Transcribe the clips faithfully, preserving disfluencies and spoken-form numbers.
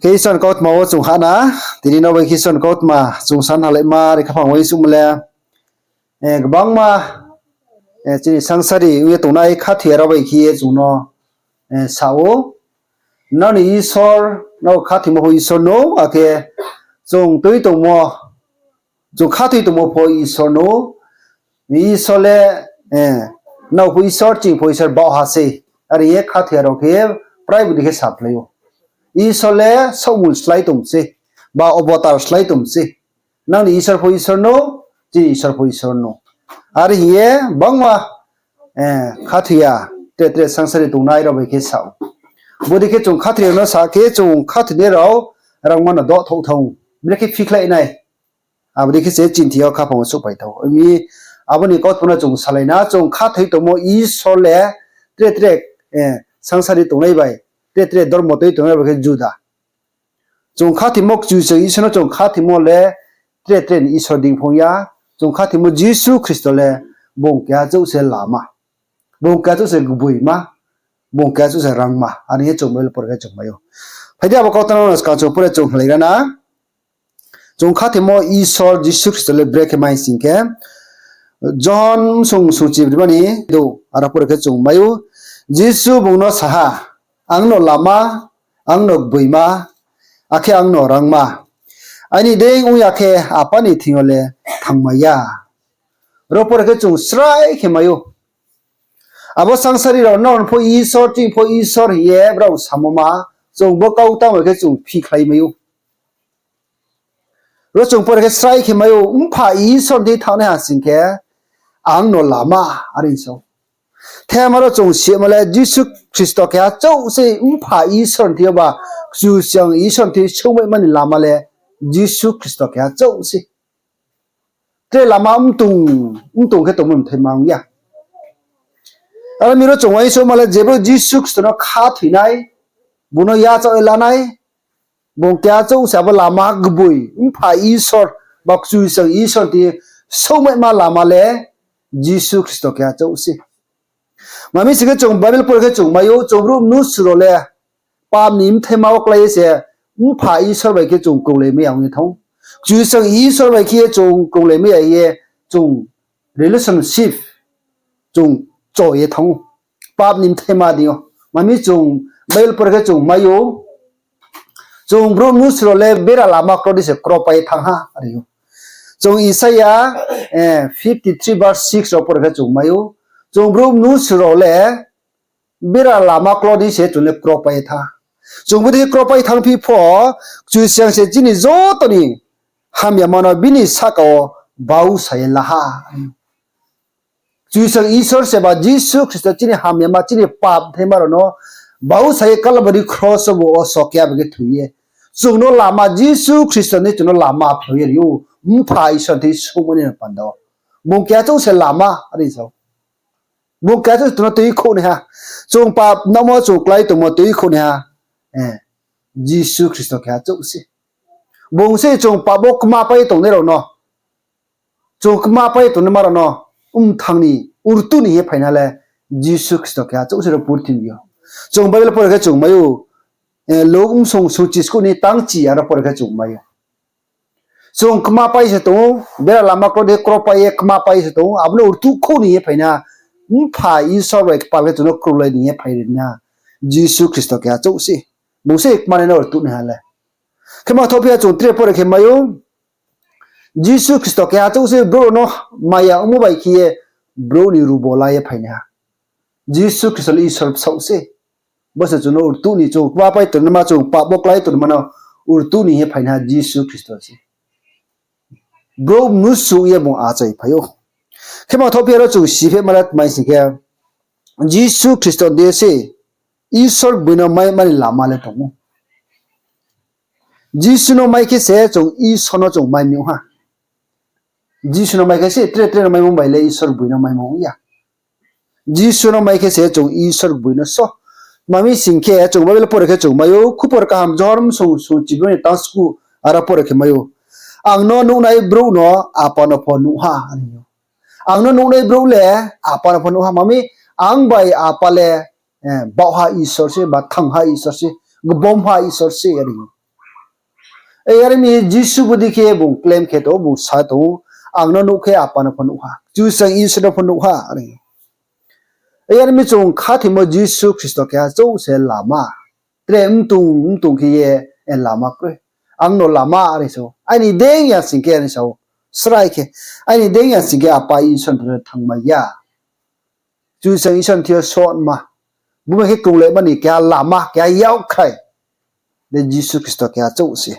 Khe Isor ni kautma wo chung hahna, tini no bai khe Isor ni kautma chung san halaima ri khaphang uaingsouhmo le, eh, gbangma, eh, chini sangsari ong ye tongnai khathoi ya rao bai khe ye chung no, eh, sa ou. Nrao ni Isor, nrao khathoimo pho Isor no, akhe chung tui tongmo, chung khathoi tongmo pho Isor no, Isor le, eh, nrao pho Isor, ching pho Isor, baoh ha sei. Are ye khathoi ya rao khe prai bodi khe saphlai ou. Isor le saohmul slái tong sei, ba obotar slái tong sei. Nang ni Isor pho Isor no, chini Isor pho Isor no. Are hing ye bangma, eh, khathoi ya, tre tre sangsari tongnai rao bai khe sa ou. Bodi khe chung khathoi ya no sa khe chung khathoinai rao rangma no dohthouh thanng ou. Brekhe phikhlai nai. Abo dei khe se chinthi yo khaphang wo souhphai thanng ou. Mi abo ni kautma no chung salai na, chung khathoi tongmo Isor le tre tre, eh, sangsari tongnai bai, tre tre dormo tui tongnai bai khe juda. Chung khathoimo Kchusoyang Isor no chung khathoimo le tre tre ni Isor dei phung ya, chung khathoimo Jisu Khristo le bung keha chouh se lama. Bung keha chouh se gboima, bung keha chouh se rangma, are ye chung Bible pore khe chung mai ou. Phai di abo kautma no skang chung pore chung hlai ra na. Chung khathoimo Isor Jisu Khristo le brekhe mai sing khe, Johon bsung sungchi brima ni do, aro pore khe chung mai ou. Jisu bung no sa ha, Ang no lama, ang no gboima, akhe ang no rangma. Aini dei ong ya khe Apa ni thing yo le thanngmai ya. Ro pore khe chung srai khe mai ou. Abo sangsari rao nrao pho Isor, ching pho Isor hing ye brao samo ma, chung bo kau tang bai khe chung phikhlai mai ou. Ro chung pore khe srai khe mai ou, Mpha Isor ni thing thanng nai ha sing khe, ang no lama, are sa ou. Thema ro chung simo le Jisu Khristo keha chouh se, Mpha Isor ni thing yo ba, Kchusoyang Isor ni thing yo souhmaima ni lama le Jisu Khristo keha chouh se. Tre lama mtong, mtong khe tongmo mthai ma ong ya. Aro mi ro chung uaingsouhma le jebro Jisu Khristo no khathoi nai, bung no yachaoh ye la nai, bung keha chouh se abo lama gboi, Mpha Isor, ba Kchusoyang Isor ni thing yo souhmaima lama le Jisu Khristo keha chouh se. Mami sing khe chung Bible pore khe chung mai ou, chung brouh mnusu rao le pap ni bthaima wo klái ye se Mpha Isor bai khe chung krunglai mai ya ong ye thanng ou. Kchusoyang Isor bai khe ye chung krunglai mai ya ye chung relationship chung cho ye thanng ou. Pap ni bthaima deing yo. Mami chung Bible pore khe chung mai ou. Chung brouh mnusu rao le bera lama kro di se kropai ye thanng ha, are ou. Chung Isaia, eh, fifty three verse six rao pore khe chung mai ou. Chung brouh mnusu rao le bera lama kro di se chung le kropai ye thanng. Chung bodi kropai thanngphi pho, Kchusoyang se chini joto ni hamyama no bini sahka wo bausa ye la ha. Kchusoyang Isor se ba Jisu Khristo chini hamyama, chini pap bthaima rao no bausa ye Kalbari kros wo bung o sokya bai khe thoi ye chung no lama, Jisu Khristo ni chung no lama phlai ye ri ou, Mpha Isor ni thing yo souhmaimo ni panda wo. Bung keha chouh se lama, are sa ou. Bung keha chouh se chung no tuikhouhnaiha. Chung pap namo chung klái tongmo tuikhouhnaiha, eh, Jisu Khristo keha chouh se. Bung se chung pap wo kmapai tongnai rao no, chung kmapai tongnaima rao no, mthang ni, rtuh ni hing ye phaina le Jisu Khristo keha chouh se ro purthimbi yo. Chung Bible pore khe chung mai ou, eh, Luk bsung sungchiskuh ni tangchi aro pore khe chung mai ou. Chung kmapai se tong ou, bera lama kro di kropai ye kmapai se tong ou, abo no rtuh khouh ni hing ye phaina, Mpha Isor bai kpal khe chung no krunglai ni hing ye phai ri na, Jisu Khristo keha chouh se. Bung se kmanai no rtuh naiha le. Khe ma thohphi ya chung tre pore khe mai ou, Jisu Khristo keha chouh se brouh rao no maya ongmo bai khe ye brouh ni rubo la ye phainaiha. Jisu Khristo le Isor bsaoh se. Bo se chung no rtuh ni, chung kmapai tongnaima, chung pap wo klái tongnaima no rtuh ni hing ye phainaiha Jisu Khristo se. Brouh mnusu ye bung achai phai ou. Khe ma thohphi ya ro chung siphehma le tma sing khe, Jisu Khristo de se Isor gboi no maima ni lama le tong ou. Jisu no mai khe se chung Isor no chung mai mi ong ha. Jisu no mai khe se tre tre no maimo bai le Isor gboi no maimo ong ya. Jisu no mai khe se chung Isor gboi no so. Mami sing khe chung Bible pore khe chung mai ou, Khupor Kaham Johon bsung sungchiba ni tangskuh aro pore khe mai ou. Ang no nuhnai brouh no Apa no pho nuh ha, are ou. Ang no nuhnai brouh le Apa no pho nuh ha, mami ang bai Apa le, eh, baohha Isor se, ba thangha Isor se, gbomha Isor se, are ou. Yar mi Jisu bodei khe bung claim khe tong ou, bung sa tong ou, ang no nuh khe Apa no pho nuh ha, Kchusoyang Isor no pho nuh ha, are. Yar mi chung khathoimo Jisu Khristo keha chouh se lama. Tre mtong mtong khe ye lama kroi. Ang no lama are sa ou. Aini deing ya sing khe are sa ou. Srai khe. Aini deing ya sing khe Apa Isor ni thing yo thanngmai ya. Kchusoyang Isor ni thing yo sohma. Buma khe krunglaima ni keha lama, keha yakkhrai. Le Jisu Khristo keha chouh se.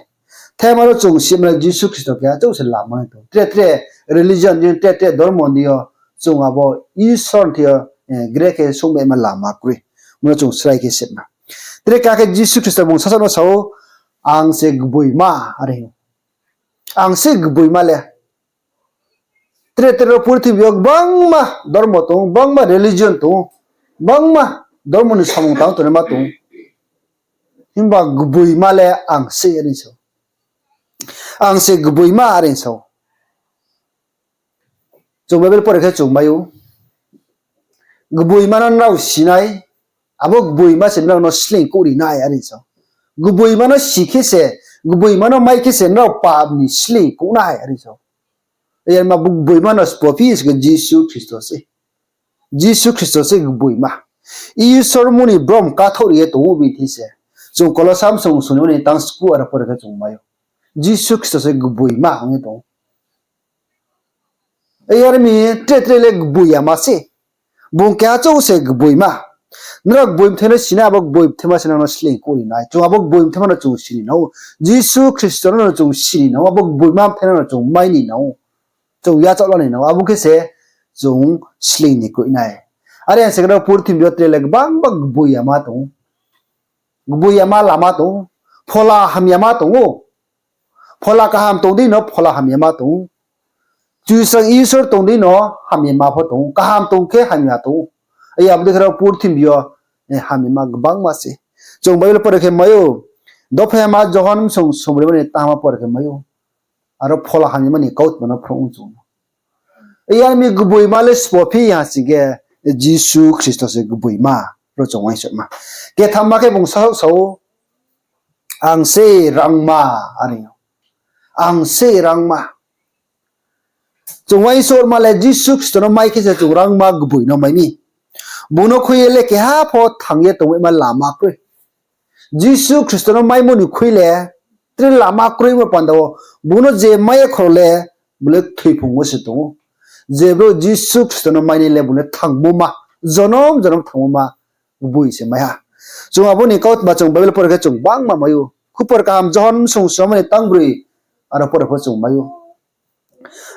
Thema ro chung sima le Jisu Khristo keha chouh se lama ni tong. Tre tre religion ni, tre tre dormo ni yo chung abo Isor ni thing yo gre khe sungmaima lama kroi. Bung no chung srai khe sima. Tre keha khe Jisu Khristo bung sasaoh no sa ou, ang se gboima, are. Ang se gboima le. Tre tre ro purthimbi yo gbangma dormo tong ou, gbangma religion tong ou, gbangma dormo ni samung tang tongnaima tong ou. Himba gboima le ang se, are sa ou. Ang se gboima, are sa ou. Chung Bible pore khe chung mai ou. Gboima no nrao si nai, abo gboima se nrao no sleing kouh ri nai, are sa ou. Gboima no si khe se, gboima no mai khe se nrao pap ni sleing kouh nai, are sa ou. Yar ma bo gboima no sbo phi se khe Jisu Khristo se. Jisu Khristo se gboima. Isor mung ni brom kathouh ri ye tong ou bini thing se. Chung Kolosa bsung sung ni tang sku aro pore khe chung mai ou. Jisu Khristo se gboima ong ye tong ou. Yar mi tre tre le gboi yama se. Bung keha chouh se gboima. Nrao gboi bthai no si nai, abo gboi bthaima se nrao no sleing kouh ri nai. Chung abo gboi bthaima no chung si ni nang ou. Jisu Khristo no chung si ni nang ou. Abo gboima bthai no chung mai ni nang ou. Chung yachaoh la ni nang ou. Abo khe se chung sleing ni kroih nai. Are ya se khe ro purthimbi yo tre le gbangma gboi yama tong ou. Gboi yama lama tong ou. Phola hamyama tong ou. Phola kaham tong dei no phola hamyama tong ou. Kchusoyang Isor tong dei no hamyama pho tong ou. Kaham tong khe hamya tong ou. Abo dei khe ro purthimbi yo hamyama gbangma se. Chung Bible pore khe mai ou. Dophaima Johon bsung sungbrima ni tangma pore khe mai ou. Aro phola hamyama ni kautma no phrung ou chung. Yar mi gboima le sbo phi ya sing khe Jisu Khristo se gboima, ro chung uaingsouhma. Kethamma khe bung sasaoh sa ou, ang se rangma, are. Ang se rangma. Chung uaingsouhma le Jisu Khristo no mai khe se chung rangma gboi no mai mi. Bung no khui ye le keha pho thanng ye tongmaima lama kroi. Jisu Khristo no maimo ni khui le tre lama kroimo panda wo, bung no je mai ya kho le, bung le thoiphung wo se tong ou. Je brouh Jisu Khristo no mainai le bung le thangmo ma, jonom jonom thangmo ma, gboi se mai ha. Chung abo ni kautma chung Bible pore khe chung gbangma mai ou. Khupor kaham Johon bsung sungma ni tangbroi, aro pore pho chung mai ou.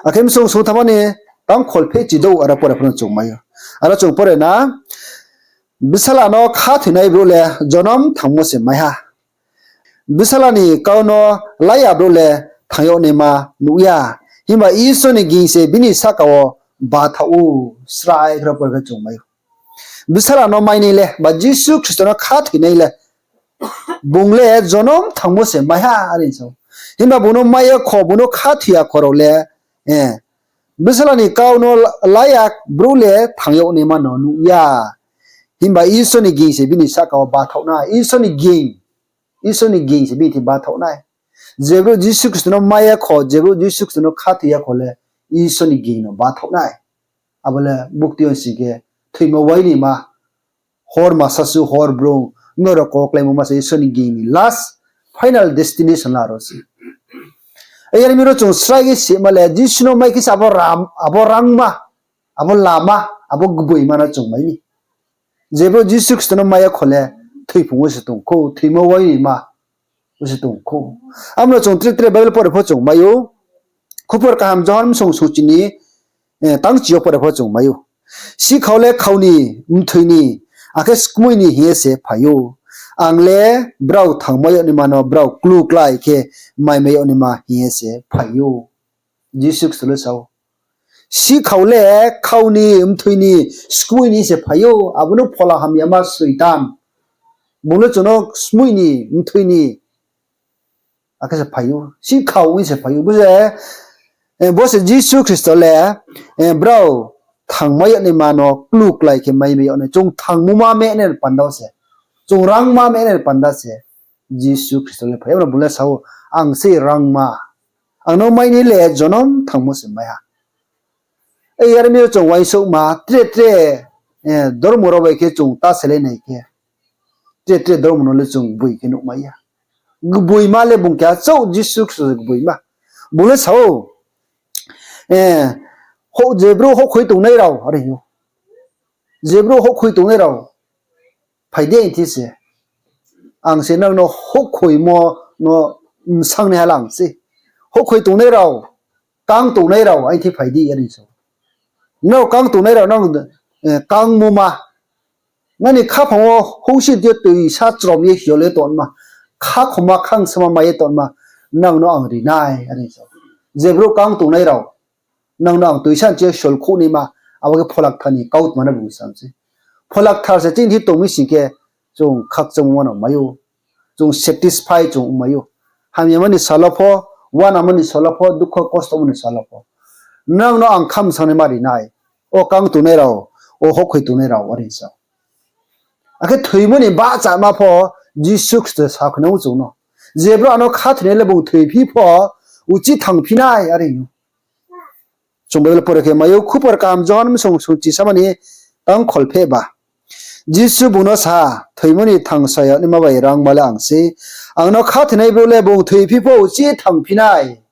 Akhe bsung sungthama ni tang kholphehchi douh aro pore pho no chung mai ou. Aro chung pore na, bsala no khathoinai brouh le jonom thangmo se mai ha. Bsala ni kau no la ya brouh le thang yag naima nuh ya. Himba Isor ni ging se bini sahka wo bathaoh ou, srai khe aro pore khe chung mai ou. Bsala no mainai le, ba Jisu Khristo no khathoinai le, bung le jonom thangmo se mai ha, are sa ou. Himba bung no mai ya kho, bung no khathoi ya kho rao le, bsala ni kau no la ya brouh le thang yag naima no nuh ya. Himba Isor ni ging se bini sahka wo bathaoh nai, Isor ni ging, Isor ni ging se bini thing bathaoh nai. Je brouh Jisu Khristo no mai ya kho, je brouh Jisu Khristo no khathoi ya kho le, Isor ni ging no bathaoh nai. Abo le bukti yo sing khe thoimo wai naima, hor ma sasu hor brung, norok wo kláimo ma se Isor ni ging ni last final destination la ro se. Yar mi ro chung srai khe sima le, Jisu no mai khe se abo rangma, abo lama, abo gboima no chung mai mi. Je brouh Jisu Khristo no mai ya kho le, thoiphung wo se tong khou, thoimo wai naima wo se tong khou. Abo no chung tre tre Bible pore pho chung mai ou. Khupor kaham Johon bsung sungchi ni tangchi yo pore pho chung mai ou. Sihkhao le khau ni, mthoi ni, akhe skmoih ni hing ye se phai ou. Ang le brao thangmai yag naima no brao kluklái khe maimai yag naima hing ye se phai ou. Jisu Khristo le sa ou. Sihkhao le khau ni, mthoi ni, skmoih ni se phai ou. Abo no phola hamyama Soitan. Bung le chung no skmoih ni, mthoi ni, akhe se phai ou. Sihkhao ni se phai ou. Bo se, bo se Jisu Khristo le, brao thangmai yag naima no kluklái khe maimai yag nai. Chung thangmo ma meh nai panda se. Chung rangma meh nai panda se. Jisu Khristo le phai. Abo no bung le sa ou, ang se rangma. Ang no mainai le jonom thangmo se mai ha. Yar mi yo chung uaingsouhma tre tre, dormo rao bai khe chung ta selai nai khe, tre tre dormo no le chung gboi khe nuhmai ya. Gboima le bung keha chouh Jisu Khristo se gboima. Bung le sa ou, je brouh houhkhoi tongnai rao, are ou. Je brouh houhkhoi tongnai rao, phai di, ang thi se. Ang se nang no houhkhoimo no bsangnaiha la ang se. Houhkhoi tongnai rao, kang tongnai rao, ang thi phai di, are sa ou. Nrao kang tongnai rao, nang, kangmo ma, nini khaphang wo houhsi di yo toisa chrom ye hiol ye tongma, khakhoma khangsama mai ye tongma, nang no ang ri nai, are sa ou. Je brouh kang tongnai rao, nang no ang toisa ni chi yo solkhouh naima, abo khe Pholakthar ni kautma no bung sa mi se. Pholakthar se chini thing tong mi sing khe, chung khakchangmo no mai ou. Chung satisfy chung ongmai ou. Hamyamo ni sal wo pho, uanamo ni sal wo pho, dukho kostomo ni sal wo pho, nang no ang khamsangnaima ri nai. O kang tongnai rao, o houhkhoi tongnai rao, are sa ou. Akhe thoimo ni bahchama pho Jisu Khristo sakhnang ou chung no. Je brouh ano khathoinai le bung thoiphi pho, uchih thangphi nai, are ou. Chung Bible pore khe mai ou, Khupor Kaham Johon bsung sungchi sama ni tang kholpheh ba. Jisu bung no sa ha, thoimo ni thangsa yag naima bai rangma le ang se. Ang no khathoinai brouh le bung thoiphi pho uchih thangphi nai.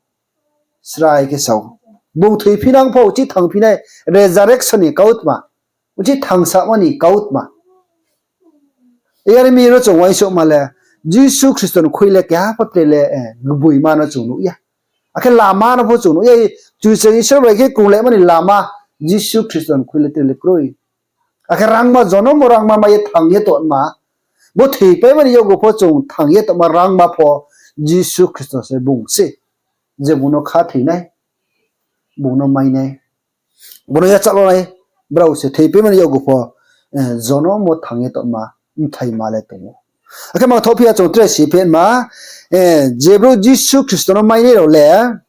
Srai khe sa ou. Bung thoiphinang pho uchih thangphi nai, resurrection ni kautma. Uchih thangsamo ni kautma. Yar mi ro chung uaingsouhma le, Jisu Khristo ni khui le keha pho tre le, gboima no chung nuh ya. Akhe lama no pho chung nuh ya, Kchusoyang Isor bai khe krunglaima ni lama, Jisu Khristo ni khui le tre le kroi. Akhe rangma, jonom wo rangma mai ye thang ye tongma, bo thoipaima ni yakgu pho chung thang ye tongma rangma pho Jisu Khristo se bung se. Je bung no khathoinai, bung no mainai, bung no yachalo nai, brao se thoipaima ni yakgu pho, jonom wo thang ye tongma, mthaima le tong ou. Akhe mangthaoh phi ya chung tre si phenma, je brouh Jisu Khristo no mainai rao le,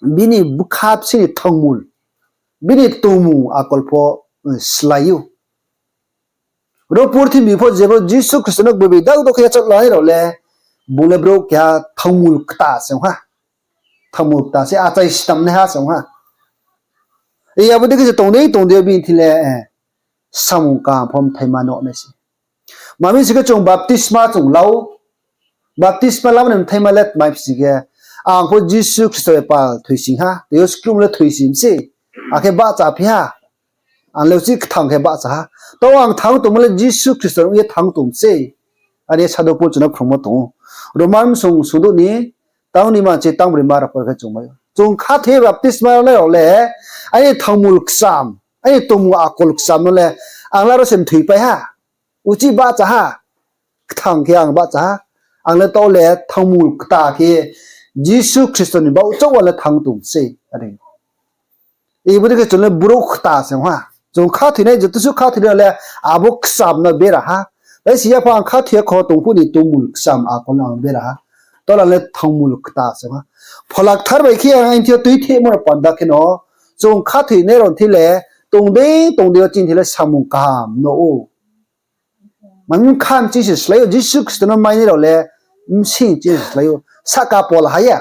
bini bkha bsing ni thangmul, bini tongmung akol pho slái ou. Ro purthimbi pho je brouh Jisu Khristo no gboibi dak dak khe yachak lanai rao le, bung le brouh keha thangmul kta se ong ha. Thangmul kta se achai stamnaiha se ong ha. Abo dei khe se tong dei tong dei yo bini thing le, samung kaham pho mthaima no nai se. Mami sing khe chung baptisma chung la ou. Baptisma lamo ni mthaima le tma sing khe, ang pho Jisu Khristo bai pal thoisoing ha, tei yo skruhmo le thoisoing mi se. Akhe bahchaphi ha. Ang le uchih kthang khe bahcha ha. Taoh ang thanng tongmo le Jisu Khristo ong ye thanng tong mi se. Are ye Sadhu Pol chung no phrungmo tong ou. Roman bsung sungdouh ni tang nima chi tang broima rao pore khe chung mai ou. Chung khathoi ye baptisma lanai rao le, aini thangmul kcham, aini tongmung akol kcham no le, ang le aro se mthoipai ha. Uchih bahcha ha. Kthang khe ang bahcha ha. Ang le taoh le thangmul kta khe Jisu Khristo ni baoh chouh wo le thanng tong mi se. Are Ibo dei khe chung le brouh kta se ong ha. Chung khathoinai, joto suh khathoinai le abo kcham no bera ha. Bai si ya pho ang khathoi ya kho tong phuh ni tongmul kcham akol no ang bera ha. Tola le thangmul kta se ong ha. Phola Kthar bai khe ang aini thing yo tuithehmo no panda kheno, chung khathoinai rao ni thing le, tong dei tong dei yo chini thing le samung kaham no ou. Mami bkha bsing se slái ou, Jisu Khristo no mainai rao le bsing ching se slái ou. Sahka pol ha ya.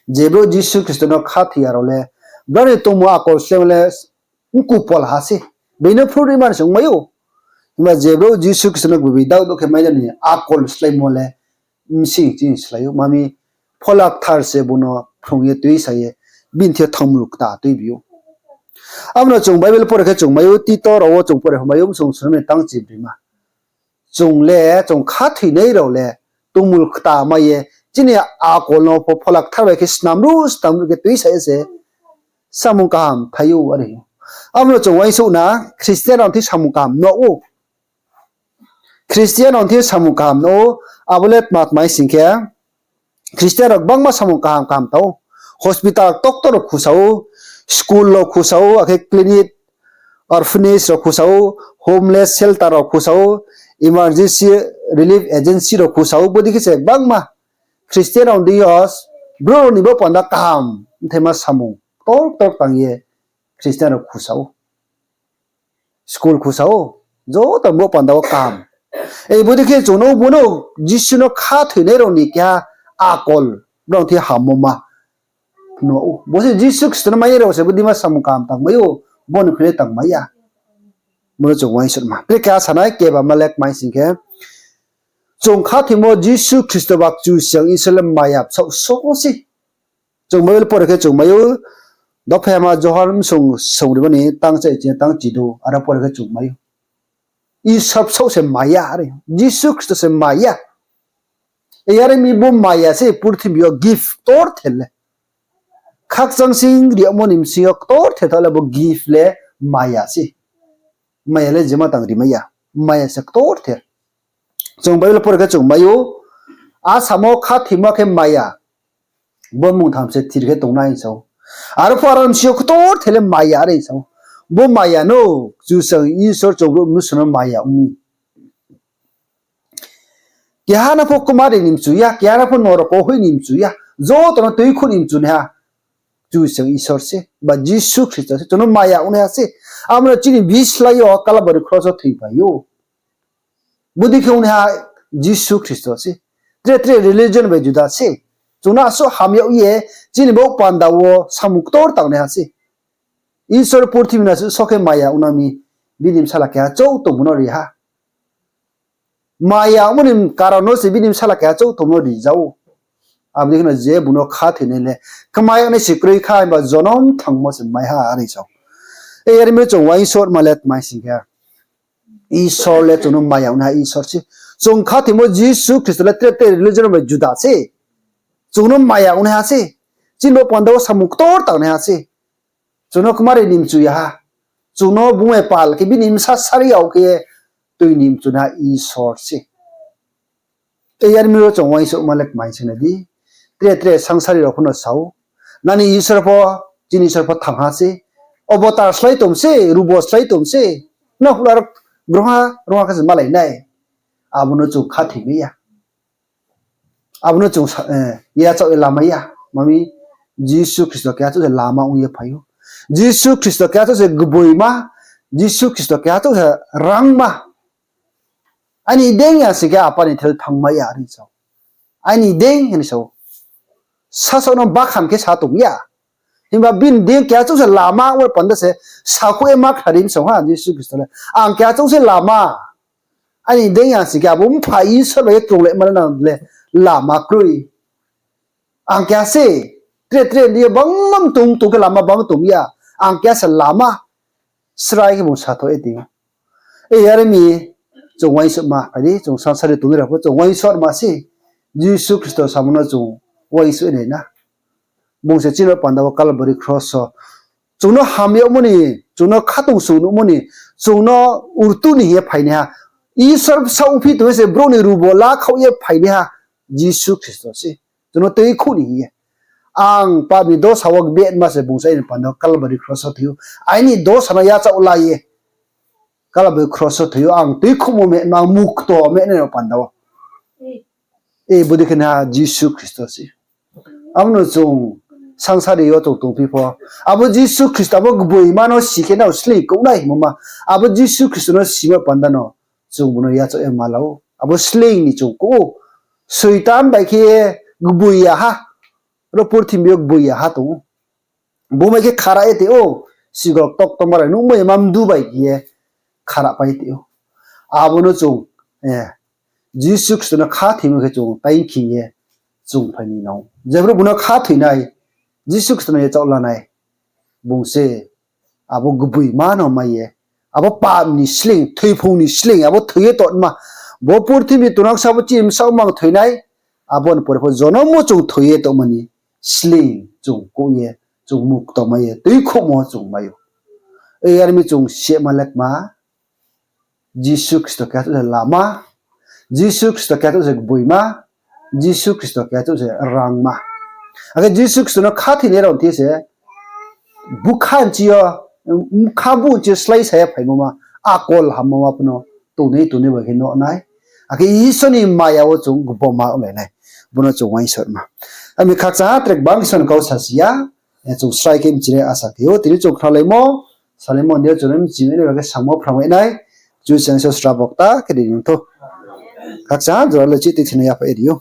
Je brouh Jisu Khristo no khathoi ya rao le, brao ni tongmung akol sláimo le mku pol ha se. Being no phruh ri mani se ongmai ou. Himba je brouh Jisu Khristo no gboibi dak dak khe mainai ni akol sláimo le bsing ching slái ou. Mami Phola Kthar se bung no phrung ye tuisa ye, bini thing yo thangmul kta tuibi ou. Abo no chung Bible pore khe chung mai ou, Tito rao wo chung pore mai ou, bsung sung ni tang chibroima. Chung le, chung khathoinai rao le, tongmul kta mai ye, chini akol no pho Phola Kthar bai khe snamruh snamruh khe tuisa ye se samung kaham thai ou are ou. Abo no chung uaingsouh na, Christian rao ni thing samung kaham no ou. Christian rao ni thing samung kaham no ou, abo le tma tma sing khe, Christian rao gbangma samung kaham kaham tang ou. Hospital, doctor rao khusa ou, school rao khusa ou, akhe clinic, orphanage rao khusa ou, homeless shelter rao khusa ou, emergency relief agency rao khusa ou, bodei khe se gbangma Christian rao ni deing yo, brouh ni bo panda kaham mthaima samung ktor ktor tang ye Christian rao khusa ou. School khusa ou, joto bo panda wo kaham Ei bodei khe chung no bo no Jisu no khathoinai rao ni keha akol, brao thi hammo ma. No, bo se Jisu Khristo no mainai rao se bodei ma samung kaham tangmai ou, bo ni khui le tangmai ya. Bo no chung uaingsouhma. Tre keha sanai keba ma le kmai sing khe, chung khathoimo Jisu Khristo ba Kchusoyang Isor le maya bsaoh so se. Chung Bible pore khe chung mai ou, Dophaima Johon bsung songriba ni tang cha ichi tang chidu, aro pore khe chung mai ou. Isor bsaoh se maya are, Jisu Khristo se maya. Yar mi bo maya se purthimbi yo gift ktorther le. Khakchang sing ri yagmo ni bsing yo ktorther thaoh le bo gift le maya se. Maya le jema tang rimai ya. Maya se ktorther. Chung Bible pore khe chung mai ou, asamo khathoimo khe maya. Bo mungtham se thir khe tongnai hing sa ou. Aro pho aro ni bsing yo ktorther le maya are hing sa ou. Bo maya no Kchusoyang Isor chung brouh mnusu no maya ong mi. Keha no pho kmari ni mchu ya, keha no pho norok wo hoih ni mchu ya, joto no tuikhouh ni mchunaiha Kchusoyang Isor se, ba Jisu Khristo se, chung no maya ongnaiha se. Abo no chini bislái yo Kalbari kros wo thoiphai ou. Bodei khe ongnaiha Jisu Khristo se. Tre tre religion bai juda se. Chung no asuh ham yag ye, chini bo panda wo samung ktor tangnaiha se. Isor purthimbi no asuh so khe maya ong na mi, bini bsala keha chouh tongmo no ri ha. Maya ongmo ni karon no se bini bsala keha chouh tongmo no ri ja ou. Abo dei khe no je bung no khathoinai le, kmai yagnai se kroi kha, himba jonom thangmo se mai ha, are sa ou. Yar mi chung uaingsouhma le tmai sing khe, Isor le chung no maya ongnaiha Isor se. Chung khathoimo Jisu Khristo le tre tre religion bai juda se. Chung no maya ongnaiha se. Chini bo panda wo samung ktor tangnaiha se. Chung no kmari ni mchu ya ha. Chung no bung bai pal khe bini bsa sari yag khe tui ni mchunaiha Isor se. Yar mi ro chung uaingsouhma le kmai sing nai di. Tre tre sangsari rao pho no sa ou, nani Isor pho, chini Isor pho thangha se. Obotar slái tong se, rubo slái tong se. Na hula rao grongha grongha khe se malai nai. Abo no chung khathoimai ya. Abo no chung yachaoh ye lamai ya. Mami, Jisu Khristo keha chouh se lama ong ye phai ou. Jisu Khristo keha chouh se gboima. Jisu Khristo keha chouh se rangma. Aini deing ya sing khe Apa ni thel thanngmai ya, are sa ou. Aini deing hing sa ou. Sasaoh no bakhan khe sa tong ya. Himba bini deing keha chouh se lama ong ye panda se sakhouh ye ma khnari mi sa ou ha Jisu Khristo le. Ang keha chouh se lama. Aini deing ya sing khe abo Mpha Isor bai khe krunglaima le nang le lama kroi. Ang keha se, tre tre ni yo bangma tong tong khe lama bang tong ya. Ang keha se lama. Srai khe bung sathoh ye tong ou. Yar mi chung uaingsouhma phai di, chung sangsari tongnai rao pho chung uaingsouhma se. Jisu Khristo samo no chung uaingsouh nai na. Bung se chini panda wo Kalbari kros wo chung no ham yagmo ni, chung no khatungsung nuhmo ni, chung no urtu ni hing ye phainaiha, Isor bsaoh ongphi tong ye se brouh ni rubo lakhaoh ye phainaiha Jisu Khristo se. Chung no tuikhouh ni hing ye. Ang pap ni dosa wo betma se bung se aini panda wo Kalbari kros wo thoi ou. Aini dosa no yachaoh la ye Kalbari kros wo thoi ou, ang tuikhouhmo metma, ang mukto metnai rao panda wo. Bodei khe na Jisu Khristo se. Abo no chung sangsari yo chung tongphi pho, abo Jisu Khristo abo gboima no si khe nrao sleing kouhnai hingmo ma. Abo Jisu Khristo no simo panda no chung bung no yachaoh ye ma la ou. Abo sleing ni chung kouh ou. Soitan bai khe gboi ya ha. Ro purthimbi yo gboi ya ha tong ou. Bung bai khe khara ye tong ou. Sigo ktok tongma rao nuhmai ye ma mdu bai khe ye khara pai tong ou. Abo no chung Jisu Khristo no khathoimo khe chung taingkhing ye chung phai ni nang ou. Jebro bung no khathoinai, Jisu Khristo no yachaoh lanai, bung se abo gboima no mai ye, abo pap ni sleing, thoiphung ni sleing, abo thoi ye tongma, bo purthimbi tongnang sa bo chini bsaoh mang thoinai, abo ni pore pho jonom wo chung thoi ye tongma ni sleing chung kouh ye, chung mukto mai ye, tuikhouhmo chung mai ou. Yar mi chung sima le kma, Jisu Khristo keha chouh se lama, Jisu Khristo keha chouh se gboima, Jisu Khristo keha chouh se rangma. Akhe Jisu Khristo no khathoinai rao thi se, bkha nchi yo, bkha bu nchi yo slái sa ye phaimo ma, akol hammo ma pho no tongnai tongnai bai khe nuh nai. Akhe Isor ni maya wo chung gboma onglai nai. Bo no chung uaingsouhma. Ami khakchang ha tre gbang Isor ni kau sasi ya, chung srai khe mchinai asa khe ou. Tini chung khnalaimo, salaimo ni yo chung mchinai bai khe samo phramai nai. Kchusoyang Isor srabo kta khe ri nang thou. Khakchang jora le chih tui thina yaphaih ri ou.